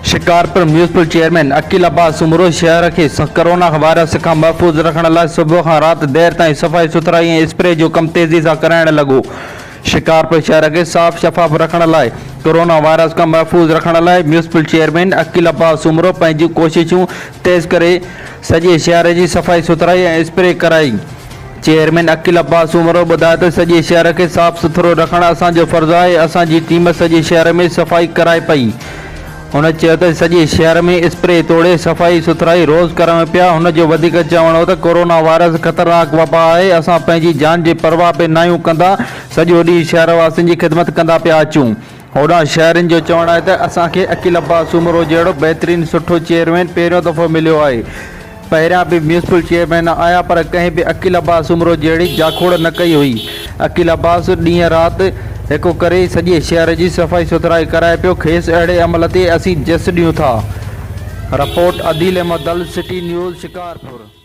Shikarpur municipal chairman Aqeel Abbas Soomro شهر کي corona virus کان محفوظ رکڻ لاء صبح کان رات دير تائين صفائي سٿرائي ۽ اسپري جو ڪم تيزي سان ڪرائڻ لڳو. شڪارپور شهر کي صاف شفاف رکڻ لاء ڪرونا وائرس کان محفوظ رکڻ لاء ميونسپل چيئرمين عقيل عباس سومرو پنهنجون ڪوششون تيز ڪري سڄي شهر جي صفائي سٿرائي ۽ اسپري ڪرائي. چيئرمين عقيل عباس سومرو ٻڌايو ته سڄي شهر کي صاف سٿرو رکڻ اسان جو فرض آهي، اسان جي ٽيم سڄي شهر ۾ صفائي ڪرائي پئي. هن چيو ته سڄي شهر ۾ اسپري توڙي صفائي سٿرائي روز ڪرايون پيا، هن جو وڌيڪ چوڻ هو ته ڪورونا وائرس خطرناڪ وبا آهي، اسان پنهنجي جان جي پرواهه به ناهيون ڪندا، سڄو ڏينهن شهر واسين جي خدمت ڪندا پيا اچون. هوڏانهن شهرين جو چوڻ آهي ته اسان کي عقيل عباس سومرو جهڙو بهترين سٺو چيئرمين پهريون دفعو مليو آهي، پهريان به ميونسپل چيئرمين آيا پر ڪنهن به عقيل عباس سومرو جهڙي جاکوڙ نه ڪئي هئي، عقيل عباس ڏينهن رات هڪ ڪري سڄي شهر جي صفائي سٿرائي ڪرائي پيو، کيس اهڙي عمل تي اسين جس ڏيون ٿا. Report, Adeel Ahmed Dal, city news, Shikarpur.